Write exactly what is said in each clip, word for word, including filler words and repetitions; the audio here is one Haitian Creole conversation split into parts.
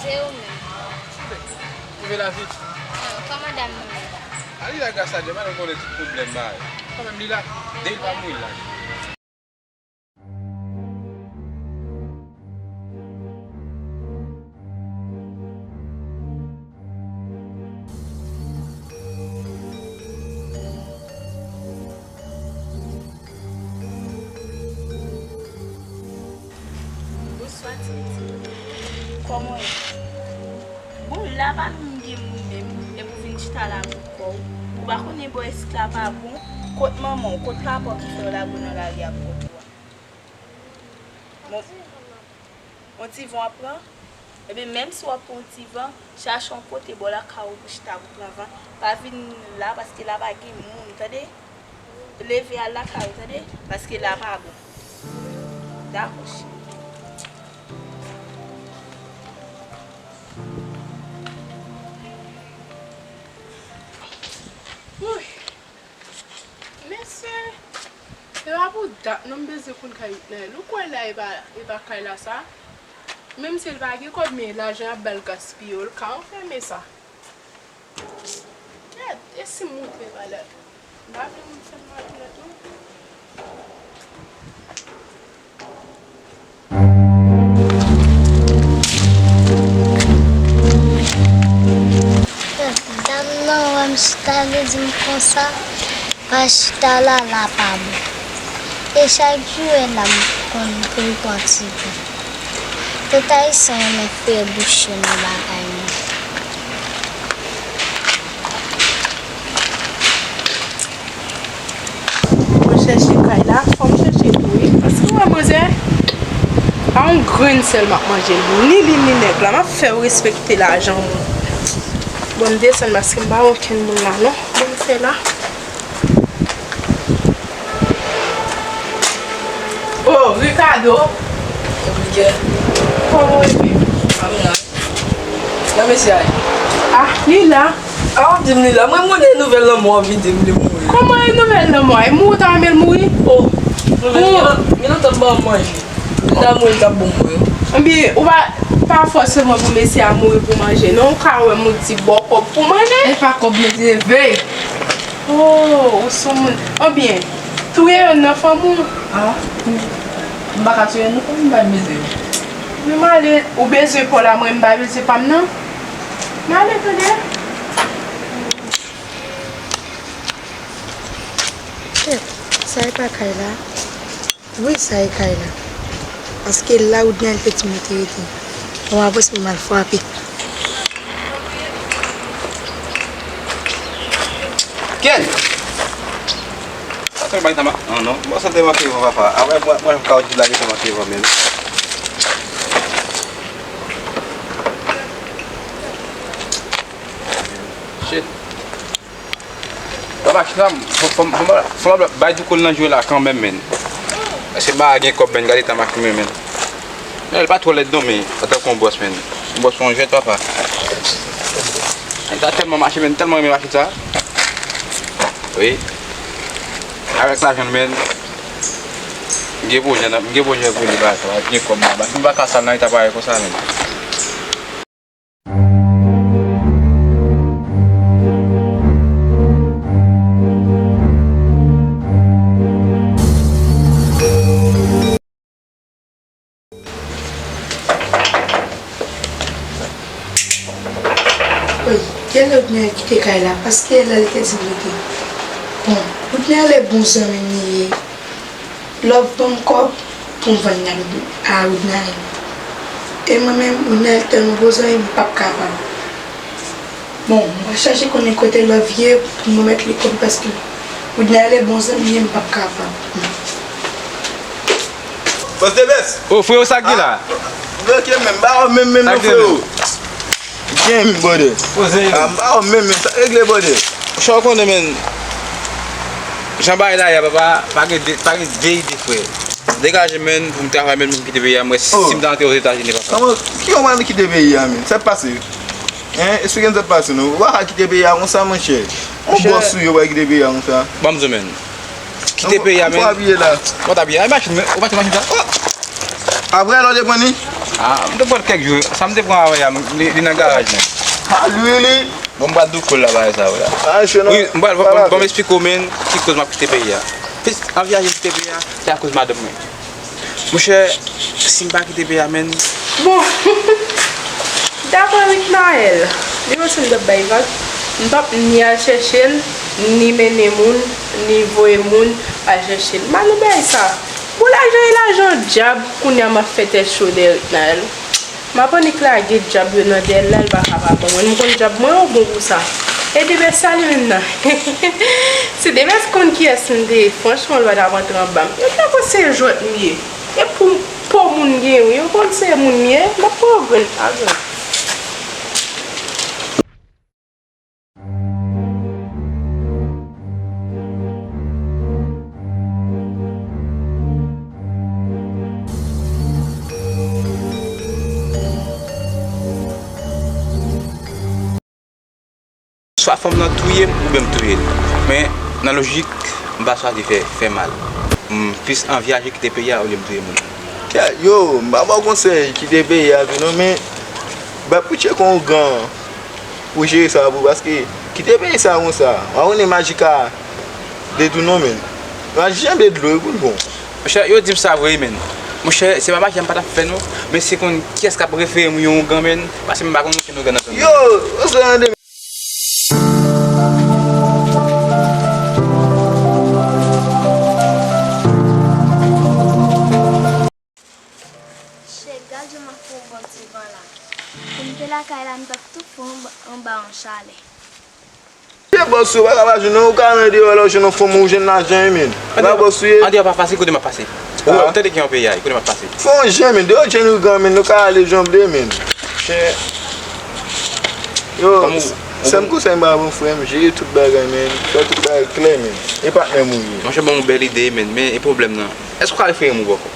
Se ou menm. Koupe la vit. Kòman dam nan ye la? A, li la gras a Dye, pa nan konnen tout pwoblèm bagay. Kanmenm li la, depi l pa mouri l la. Bonswa, Titi. Kòman w ye? Bon, la pa menm gen moun menm, epi w vin chita la pou kò w. Ou pa konnen bò isit la pa bon? Kot manman w? Kot papa w ki fè w lage w nan lari a pou kont ou a? Bon, yon ti van w ap pran? Ebyen, menm si w ap pran yon ti van, chache yon kote bò lakay ou pou chita pou pran van. Pa vin la paske la pa gen moun, tande? Leve al lakay ou, tande? Paske la pa bon. Dakò, cheri. Woy! Mesye, se pa pou dat non m bezwen konn kay Itnaël. Ou kwè la e pa, e pa kay la sa? Menm si l pa gen kòb, men lajan y ap ba l gaspiye w, l ka anfème sa. Kèt, e si m montre valè l? M pa vle moun fè m mal nèt non. Dam nan wè m chita, li di m konsa, pa chita la, la pa bon. E chak jou wè la m konn vin pran ti kou. Tout Ayisyen renmen fouye bouch yo nan bagay nou. Mwen chèche kay la, fò m chèche tou wi. Paske w wè manzè, pa yon grenn sèl m ap manje, ni li ni nèg la. M ap fè w respekte lajan moun. Bon, m desann paske m pa wè okenn moun la non. Bon, m fè la. Oh, Ricardo! Kòman w ye? Nan mesye a ye. Ah, li la. Ah, w ap di m li la. Mwen, m konnen nouvèl lanmò an vin di m li mouri. Kòman e nouvèl lanmò a? E mouri w ta renmen l mouri? Oh, nouvèl, gen lontan m pa manje. Li ta mouri, li t ap bon mwen. Ebyen, ou pa, pa fòseman pou mesye a mouri pou manje non. Ou ka wè m ou di ba w kòb pou manje. E pa kòb mesye vle. Oh, ou sou moun. Ebyen, touye yonn nan fanmi w. Ah, m pa ka touye non, m pa bezwen. Men m ale, ou bezwen pa w la, mwen m pa bezwen pa m nan. M ale tande. Kèt, sa e pa kay la. Wi, sa e kay la. Paske la Woodnel te di m li te rete. Bon, apre sa m al frape. Ken! Sa fè bay tama. Non, non. Bon, sa te manke van, papa. Apre, mwen, mwen, kawotchou la, te manke van menm. Shit. Papa, chita, fò, fò, fò, fò, fò bay douko l nan jwe la kanmenm, menn. Paske m pa gen kòb, menn, gade tan machin mwen, menn. Men, li pa twò lèd non, men, antanke yon bòs, menn. Yon bòs, yon jwèt, papa. Li ta tèlman mache, menn, tèlman renmen machin sa. Wi. Avèk lajan l, menn, m gen pwojè nan, m gen pwojè pou li, papa. Li gen kòb, papa. Si m pa ka sa l nan eta parèy konsa, menn. Woy, genlè Woodnel kite kay la, paske lè li te di m li te. Bon, Woodnel e bon zanmi m li ye. Love ban m kòb pou m vann nan a Woodnel. E mwen menm, Woodnel tèlman bon zanmi m, m p ap kapab. Bon, m pral chache konnen kote Love ye pou m remèt li kòb paske Woodnel e bon zanmi m, m p ap kapab. Bòs de bès. Oh, frewo, sa k gen la? Ah, bloke menm, ba w menm, menm non, frewo. Gen, brother. Poze yo. Ah, m ba w menm, menm, sa regle, brother. Chò konnen, men. Jan bagay la ye, papa, pa gen de, pa gen de ide, frè. Degaje, men, pou m travay, men, pou m kite peyi a, m wè si m ta antre Ozetazini, papa. Kòman, ki kòman li kite peyi a, men? Sa k pase? Hein? Eksplike m sa k pase, non. Ou pa ka kite peyi a konsa, monchè. Yon bòs ou ye, ou pa kite peyi a konsa. Ban m di w, men. Kite peyi a, men. Ou pa abiye la. Ou pa t abiye. Ay, machin, men. Ou pa t machin sa. Oh! Apre, lè w te pran li? Ah, m te pran l kèk jou. Sa m te pran avè a, li, li nan garaj, men. Ah, lwi, li. Bon, m pral di w kòl la, bagay sa yo la. Ah, se nan. Wi, m pral, bon, bon, m esplike w, men, ki koz m ap kite peyi a. Plis, anvizaje kite peyi a, se akoz madanm mwen. Monchè, si m pa kite peyi a, men. Bon, daprè Witnaël, li wè si m t ap bay vag, m p ap ni al chèche l, ni mennen moun, ni voye moun al chèche l. M pa nan bagay sa. Bon, lajan e lajan dyab, kounye a m ap fè tèt cho dèyè Witnaël. M ap annik lage dyab yo nan dèyè l la, l pa ka pa ban mwen. M konn dyab mwen yo bon pou sa. E Debès sa li menm nan. Si Debès konn kiyès m te ye, franchman, l pa t ap antre anba m. Yo ta kwè se jwèt m ye. E pou po moun gen, wi. Yo konn se moun m ye, m ap pran grenn pa grenn. Swa fanm nan touye m oubyen m touye l. Men, nan lojik, m va chwazi fè, fè mal. M plis anvizaje kite peyi a olye m touye moun. Kè, yo, m pa ba w konsèy kite peyi a tou non, men, ba preacher kon ougan pou jere sa pou, paske kite peyi sa konsa, w a konnen maji ka detounen w, men. Maji janbe dlo, wi, pou l bon. Monchè, yo di m sa vre, men. Monchè, se pa maji a m pa t ap fè non, men se konn kiyès k ap refere m yon ougan, men, paske m pa konn okenn ougan nan zòn nan. Yo, yo se tande. Shit, gad jan m ap fè yon bon ti van la. Pou m te lakay la, m t ap tou fou anba, anba yon chalè. Se bòs ou, pa ka pa jwenn, ou ka nan deyò la, ou jwenn yon fanm, ou jwenn lajan, wi, men. Ou pa bòs ou ye. Andeyò pa fasil, kote m ap pase? Ou wè, ou tande gen yon peyi a, kote m ap pase? Fè yon jan, men, deyò jwenn ougan, men, nou ka ale jan vle, men. Chè. Yo, sèl konsèy m ba bon frè m, jere tout bagay, men. Fè tout bagay klè, men. E patnè m ou ye. Monchè, ban m yon bèl ide, men, men e pwoblèm nan. Èske w ka refere m ou ankò?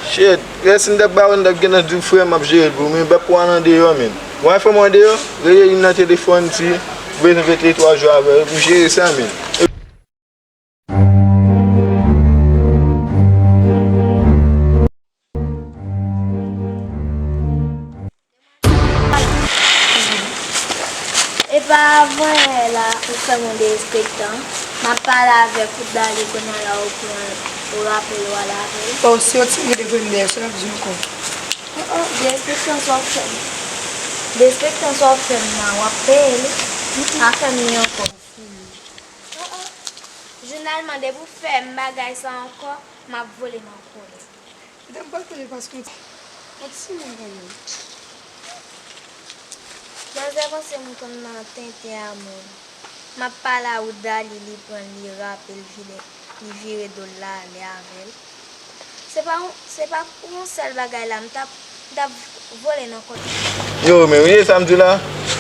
Shit, rès m t ap ba w, m t ap gentan di w frè m ap jere l pou ou, men bèp ou a nan deyò, men. Ou wè fanm ou andeyò, rele li nan telefòn, di, ou bezwen fè de twa jou avè l pou jere sa, men. Epa avan yè la ou fè m yon derespektan. M ap pale avèk ou, Dali, kounye a la ou pran, ou rapele w al avè l. Oh, si yo ti rele vre m dèyè, sa w ap di ankò? Oh, oh, derespektan sa w fè m. Derespektan sa w fè m nan, w ap peye li. Pa fè m li ankò. Oh, oh. Finalman, depi w fè m bagay sa ankò, m ap vole nan kò w. Medam, pa konnen paske yon ti, yon ti moun kanmenm. Manzè panse m konn nan tenten a moun. M ap pale a ou, Dali, li pran l, li rape l, vire, li vire do l, l ale avè l. Se pa yon, se pa pou yon sèl bagay la, m t ap, m t ap vole nan kò l. Yo, men, ou tande sa m di w la?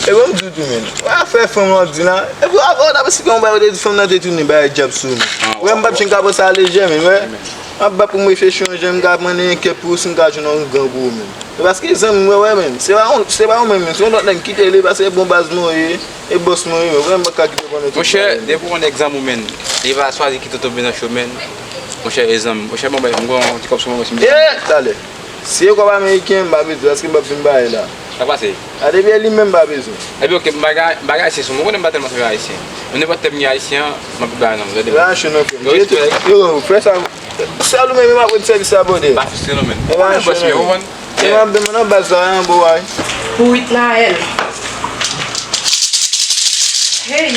E bon, m di w tou, men. Ou wè afè fanm w ap di la? Epi, ou wè, ou t ap esplike yon bagay, ou te di fanm nan te tounen bagay dyab sou ou, men. Ou wè, m p ap janm ka pran sa lejè, men, ou wè. M ap bat pou m reflechi yon jan, m ka mande yon kè pou ou, si m ka jwenn yon ougan pou ou, men. E paske zanmi m, wè, wè, men. Se pa yon, se pa yon menm, men. Se yon lòt nèg, kite li, paske bon baz mwen ye, e bòs mwen ye, men. Ou wè, m pa ka kite w pran tout bagay. Monchè, depi w pran egzanp ou, men, li va chwazi kite w tonbe nan cho, men. Monchè, e zanmi, monchè, bon, m gon ti kòb sou mwen, si m... Eh, talè. Si e kòb ameriken, m pa bezwen, paske m p ap vin bay la. Sa k pase? A, depi e li menm, m pa bezwen. Epi, oke, m pa gen, m pa gen ayisyen sou mwen, ou konnen m pa tèlman sèvi ayisyen. Yon nenpòt tèm gen ayisyen an, m ap bay non, gade. Yo, respè. Yo, frè sa, sèl ou menm, m ap rèd sèvis sa, brother. Pa fristre non, men. E pa yon bòs, men, ou konprann? E m ap demann nan baz la, yon bon bagay. Pou Witnaël. Hey!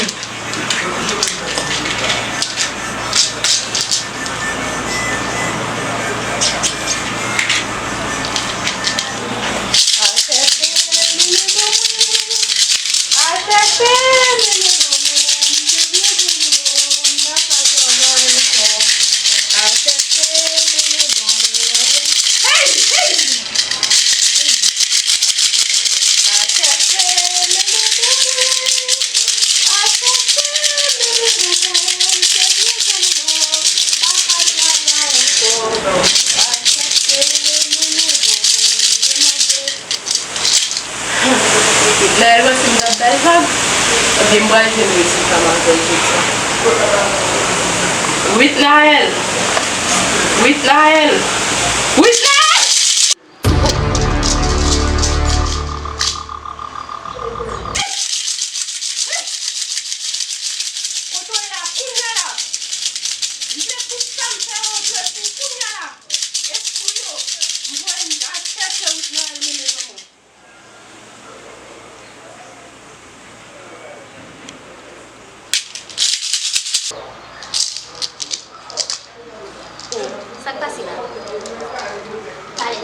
Witnaël, wè si m t ap bay vag, ebyen m pral jwenn rezilta m avè l jodi a. Witnaël! Witnaël! Witnaël! Pase la. Pale.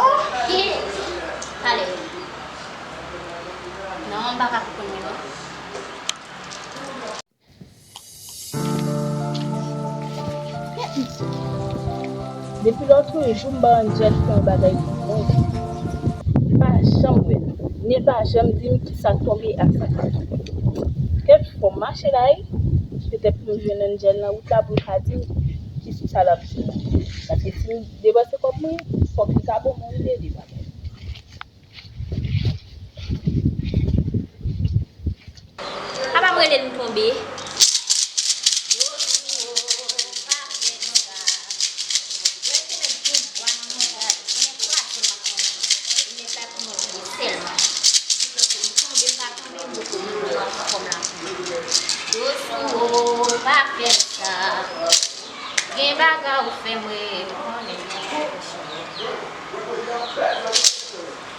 Ok. Pale. Non, m pa ka konprann li non. Depi lòt jou m ba Angel fè yon bagay pou mwen. M pa janm wè l. Ni l pa janm di m kisa k tonbe ak sa k pa tonbe. Kèk fwa m mache la wi, petèt pou m jwenn Angel nan wout la pou l ka di m kisa l ap di. Paske si m depanse kòb mwen, fòk li ka ban mwen yon ide de bagay. Apa m rele l m tonbe. Sèlman. Yo sou, pa fè sa. Gen bagay ou fè mwen konnen.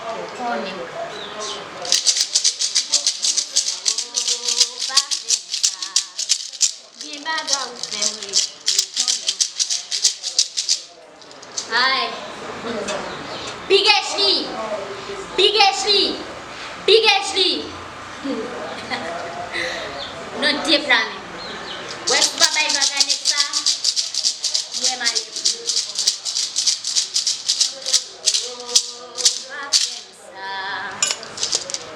Ou konnen. Pa fè sa. Gen bagay ou fè mwen konnen. Ay. Big Ashley! Big Ashley! Big Ashley! Non, deplane. Wè si w pa bay vag a nèg sa, m wè malè pou ou. Pa fè m sa.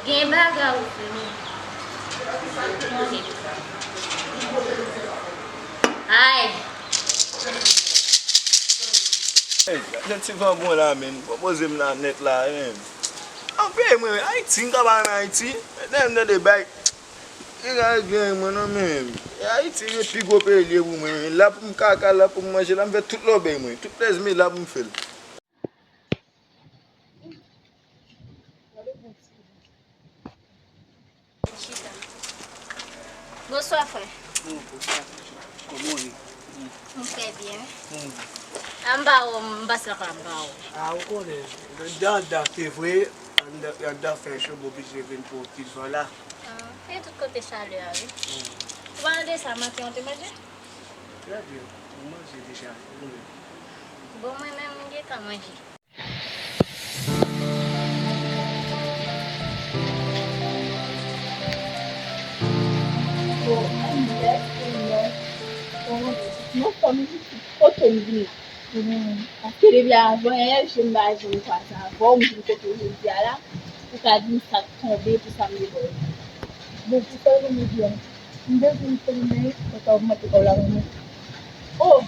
Gen bagay ou fè mwen. Ay. Hey, jan ti van bon la, men. Pwopoze m la nèt la, men. An peye mwen, Ayiti, m ka pa ann Ayiti. Dèyè m tande bay. Li ka regle mwen non, men. E Ayiti, se pi gwo peyi li ye pou mwen, men. La pou m kaka, la pou m manje, la m fè tout lòbèy mwen. Tout plèzi m la pou m fè l. Chita. Bonswa, frè. Oh, bonswa, frè. Kòman w ye? M trè byen, wi. Hmm. A, m pa wè w, m pase lakay la, m pa wè w. A, ou konnen, anndan, anndan, se vre, anndan, anndan fè cho, m oblije vin pran yon ti van la. A, e tout kote chalè a, wi. Hmm. Ou pa nan de sa, maten an te manje? Trè byen, m manje deja, ou konnen. Bon, mwen menm, m gentan manje. Bon, anniversaire, non. Bon, non, fanmi, kote m vini? Paske depi avan yè, je m pa janm kwaze avè w, m vin kote w jodi a la, pou ka di m sa k tonbe, pou sa m te ba w. Bon, pou sa w vin di a, m bezwen m tounen, mwen ka ogmante kòb la pou mwen. Oh!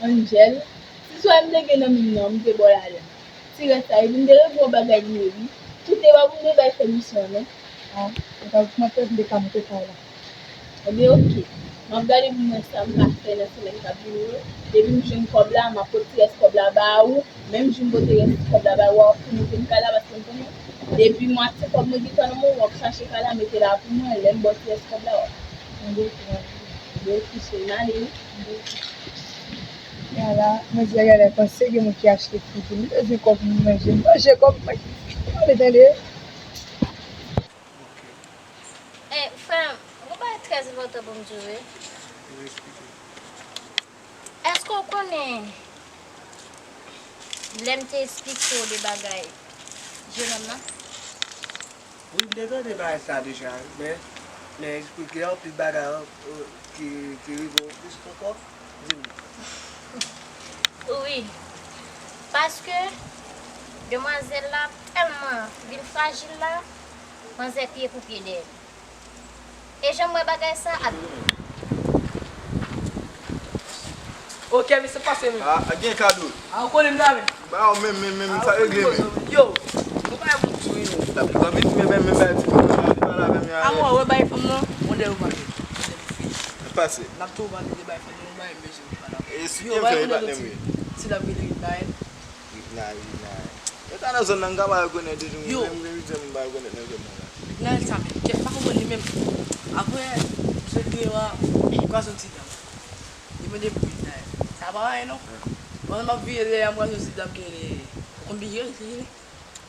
Angel, ti swa m te gen nan men m nan, m te ba w lajan. Ti rès la, epi m te revè yon bagay li ye wi. Tout de pa pou m te bay fè misyon an, non. A, ou ta kòmante m de ka m te fè la. Ebyen, oke. M ap gade pou m wè sa m ka fè nan semèn k ap vini yo. Depi m jwenn kòb la, m ap pot ti rès kòb la ba ou. Menm jou m pote rès kòb la ba ou, w ap fini vin kay la, paske m konnen depi mwatye kòb mwen gentan nan men w, w ap chache kay la, mete la pou mwen, lè m ba w ti rès kòb la, w ap. Mwen de, mwen de kouche, m ale wi. Ala, mwen di, gade, panse gen moun ki achte figi. M bezwen kòb pou m manje. M manje kòb mwen. Tande, tande. Eh, frè m, gon bagay trè enpòtan pou m di w, wi. Èske w konnen lè m te esplike w de bagay jenòm nan? Wi, m te tande bagay sa deja, men, men esplike anpil bagay, euh, ki, ki rive w plis ankò. Di m. Wi, paske demwazèl la tèlman vin frajil la, manzè pye pou pye dèyè l. E jan m wè bagay sa ap vini. Ok, mesye, pase menm. A, a gen kado. A, ou konnen m ta menm. Ba, ou menm, menm, menm, sa regle menm. Yo, ou pa yon moun tou, wi, non. L ap vin, men, men, men, bay ti pale avè m. A, mwen, wè, bay fanm nan, on dè ou pale. Pase. N ap tou pale de bay fanm nan, bay mesye, ou pale. E si yo, bay, on dè ti, ti l ap vin, bay. Ritnael, Ritnael. Yo ta nan zòn nan, m ka pa rekonèt yo, tou, yo. Menm, menm, menm, m pa rekonèt nan zòn nan la. Ritnael sa menm, kèt, m pa konprann li menm. Apre, misye di yo a, pwason ti dam. Li mande pou Ritnael. Sa pa anyen, non. Pandan m ap vire dèyè a, m pwason ti dam ki rele, ou konn bigre, li rele.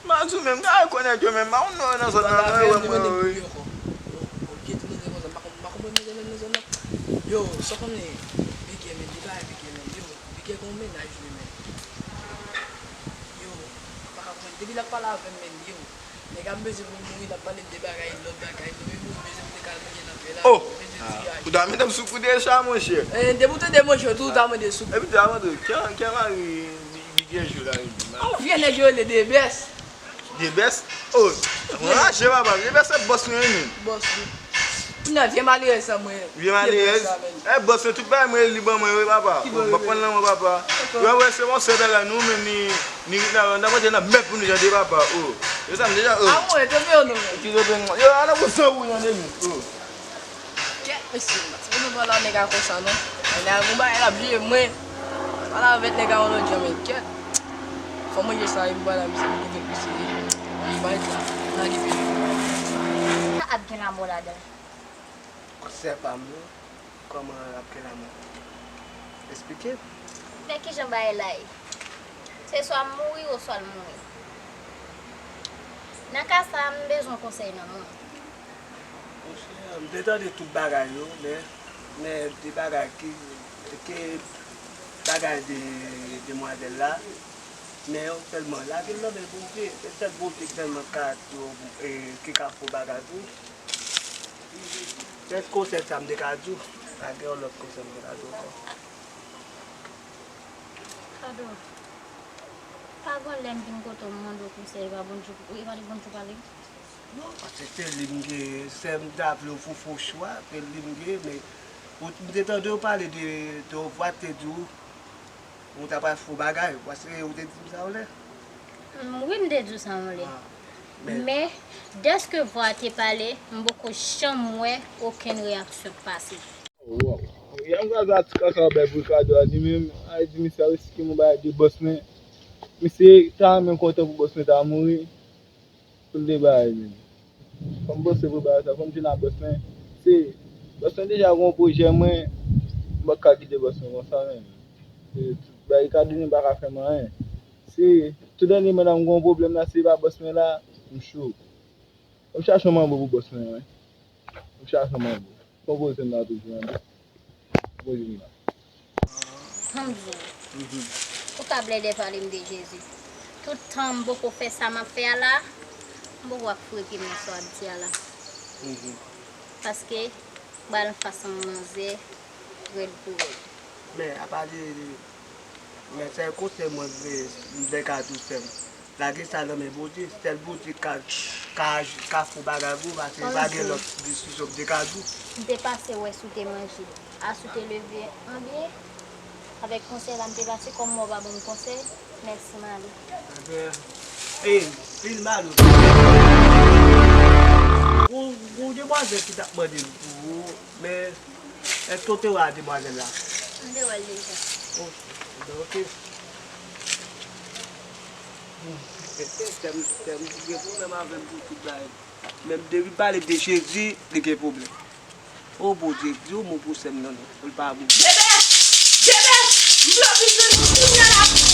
M pa di w menm, m ka rekonèt yo, men m pa konn non yo nan zòn nan, non, yo wè mwen, wi. Yo, ok, tou nèg konsa, m pa konn, m pa konprann nèg nan zòn nan. Yo, sa w konnen, bigre, men, li pa, Gen yon mennaj wi men. Yo, m pa ka konprann. Depi l ap pale avè m men yo. Nèg la m bezwen pou l mouri, l ap pale m de bagay, lòt bagay. Non men mouri bezwen pou l te ka al manje nan fè la. Oh! Bezwen tiraj. Ou ta mete m sou kou deja, monchè. Eh, depi w tande monchè, tou w ta mande sou kou. Epi ta mande, kè, kè mari Big Enjou la, wi. Yon vye nèg yo rele Debès. Debès? Oh, mwen raje papa. Debès se bòs mwen, wi. Bòs wi. Kounye a vye malerèz sa mwen. Vye malerèz? E bòs mwen, tout bagay mwen li ban mwen, wi papa. Oh, m ap pran nan mwen papa. Yo wè se yon sèl la nou menm ni ni rit la, n ap manje nan mèt pou nou jande papa. Oh. Yo sa m deja, oh. A mwen, tonbe yo non. Ki tonbe non. Yo, ala pou san ou jande nou. Oh. Kèt mesye, m pa t sipoze pale ak nèg la konsa non. Nèg la gon bagay l ap jere mwen. Pale avèk nèg la yon lòt jan men kèt. Fò mwen jere sa epi m pale ak misye pou l fè plis vayb la. Lage peyi. Sa ap gen lanmò ladan l. Konsèy pa m yo, kòman l ap gen lanmò? Esplike m. Men kijan bagay la ye? Se swa m mouri oswa l mouri. Nan ka sa a, m bezwen konsèy nan men w. Monchè, m te tande tout bagay yo, men, men de bagay ki, ke bagay de demwazèl la, men yo sèlman lage l nan men Bondye. Se sèl Bondye ki sèlman ka di w, e, ki ka fè w bagay pou ou. Sèl konsèy sa m te ka di w, pa gen yon lòt konsèy m te ka di w ankò. Kado. Pa gon lè m vin kote w m mande w konsèy, e pa Bondye, e pa de Bondye w pale? Non, paske se li m gen, sè m ta vle w fè fo chwa, se li m gen, men ou, m te tande w pale de, de yon vwa te di w, ou ta pral fè yon bagay, paske ou te di m sa yon lè. Mm, wi, m te di w sa yon lè. Ah, men, men, dèske vwa te pale, m poko janm wè okenn reyaksyon k pase. Wow. Yè m gade ti kaka bay pou Ricardo a, li menm, a di misye ap esplike m yon bagay de bòs mwen. Misye ta renmen kontan pou bòs mwen ta mouri. Pou l te bay menm. Fò m panse pou bagay sa, fò m jwenn ak bòs mwen. Se, bòs mwen deja gon pwojè mwen, m pa ka kite bòs mwen konsa menm. Se, bagay Ricardo menm pa ka fè m anyen. Se, tout dènye mwen la m gon pwoblèm la, se pa bòs mwen la, m cho. Fò m chache yon manbo pou bòs mwen, wi. M chache yon manbo. Konpoze m la toujou, tande. Konpoze m la. Ban m di w. Mhm. Ou ka plede pale m de Jezi. Tout tan m poko fè sa m ap fè a la, m poko ap frepe nan sa w ap di a la. Mhm. Paske, ba l anfas yon manzè rèd pou rèd. Men, apa de, de, men sèl konsèy mwen vle, m vle ka di w sè m. Lage sa nan men Bondye. Sèl Bondye ka, ka aji, ka fè w bagay pou ou, paske pa gen lòt diskisyon m te ka di w. M te pase wè si w te manje. A si w te leve anbyen. Avèk konsèy la m te pase, kòm w pa ban m konsèy, mèsi m ale. Ebyen, ey, filme alo. Gon, gon demwazèl ki t ap mande m pou ou, men èske w te wè a demwazèl la? M te wè l deja. Oh, ebyen, ok. Sè m, sè m gen pwoblèm avè m pou tout bagay. Men depi m pale de Jezi, li gen pwoblèm. O Bondye, di yon mo pou sè m nan non, pou l pa mouri. Debès! Debès! M vle w vin jwenn mwen kounye a la!